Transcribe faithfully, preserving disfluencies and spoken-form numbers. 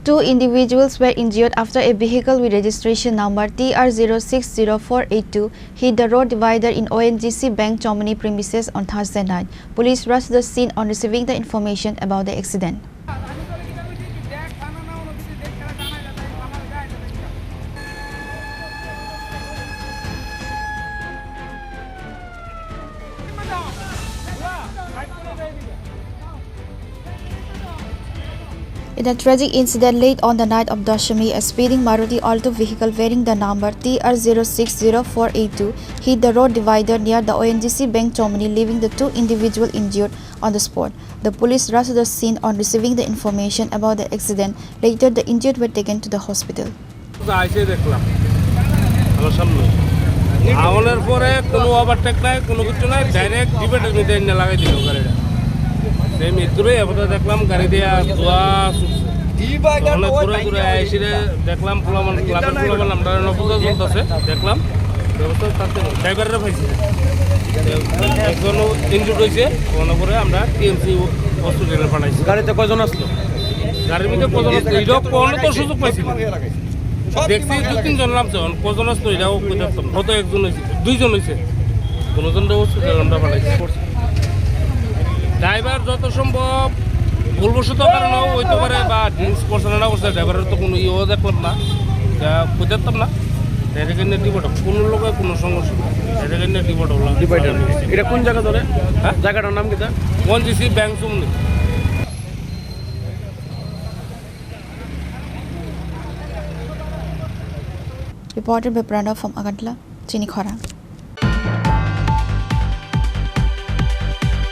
Two individuals were injured after a vehicle with registration number T R zero six zero four eight two hit the road divider in O N G C Bank Chomani premises on Thursday night. Police rushed the scene on receiving the information about the accident. In a tragic incident late on the night of Dashami, a speeding Maruti Alto vehicle bearing the number T R zero six zero four eight two hit the road divider near the O N G C Bank Chomani, leaving the two individuals injured on the spot. The police rushed to the scene on receiving the information about the accident. Later, the injured were taken to the hospital. আইসে দেখলাম আমার সামনে। আওয়ানোর পরে কোনো ওভারটেক নাই, কোনো কিছু নাই, ডাইরেক্ট ডিভাইডার মধ্যে এনে লাগাই দিল গাড়িটা। সেই মিত্রই এবার দেখলাম গাড়ি দিয়ে ধোয়া ছুটছে। ওখানে ঘুরে ঘুরে আইসি রে দেখলাম, পোলাপান, ক্লাবের পোলাপান আমরা নবুজা চলতেছে, দেখলাম ব্যবস্থা থাকতে ড্রাইভাররা পাইছি। একজন ইনজুর্ড হয়েছে, ওখানে করে আমরা টিএমসি হসপিটালে পাঠাইছি। গাড়িতে কজন আসলো? গাড়ির মধ্যে কজন আসলো? এটা কোনো তো সুযোগ পাইছি না। দেখছি দু তিনজন নামছে, এখন কজন আসলো এটাও কইতে পারতাম না। হয়তো একজন হয়েছে, দুইজন হয়েছে, কোনোজনটা হসপিটালে আমরা পাঠাইছি। ড্রাইভার যত সম্ভব ভুলবশত কারণে হইতে পারে বা ড্রিঙ্কস করছে না, না করছে, ড্রাইভারের তো কোনো ইয়েও দেখলাম না, যা কইতে পারতাম না। ডাইরেক্ট এনে ডিপোটা কোনো লোকের কোনো সংঘর্ষ নেই। ডাইরেক্ট এনে ডিপোটা হলো। ডিভাইডার। এটা কোন জায়গা ধরে? হ্যাঁ? জায়গাটার নাম কি তা? ওএনজিসি ব্যাংক চমনি। Reported by Pranav from Agartala, Chini Khorang.